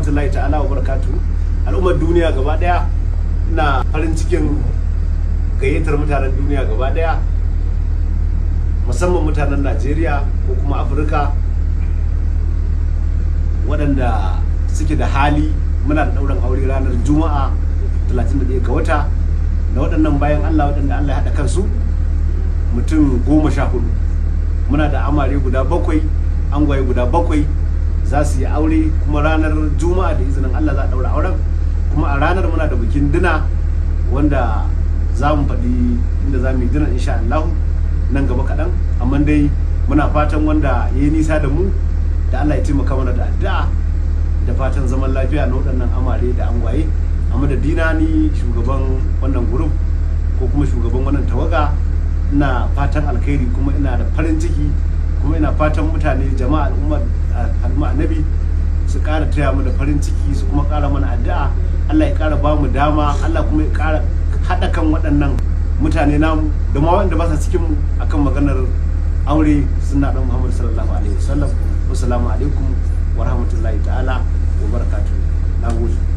Rahmatullahi ta'ala wa barakatuhu. Al'ummar duniya gaba daya, ina farin cikin gayyatar mutanen duniya gaba daya, musamman mutanen Najeriya ko kuma Afirka waɗanda suke da hali. Muna da ɗaurin aure ranar Juma'a 31 ga wata da waɗannan bayin Allah waɗanda Allah ya haɗa kansu mutum 14. Muna da amare guda bakwai, angwaye guda bakwai za su yi aure, kuma ranar Juma'a da izinin Allah za a ɗaura auren. Kuma a ranar muna da bikin dinner wanda za mu faɗi inda za mu yi dinner insha Allah nan gaba kaɗan. Amma dai muna fatan wanda ya yi nisa da mu da Allah ya taimaka mana da addu'a da fatan zaman lafiya na waɗannan amare da angwaye. A madadina ni shugaban wannan group ko kuma shugaban wannan tawaga, ina fatan alkhairi kuma ina da farin ciki, kuma ina fatan mutane, jama'a, al'umma, al'umma Annabi su ƙara taya mu da farin ciki, su kuma ƙara mana addu'a. Allah ya ƙara ba mu dama, Allah kuma ya ƙara haɗa kan waɗannan mutane namu da ma waɗanda ba sa cikin mu akan maganar aure sunna dan Muhammad sallallahu alaihi wasallam. Wassalamu alaikum wa rahmatullahi ta'ala wa barakatuh. Nagode.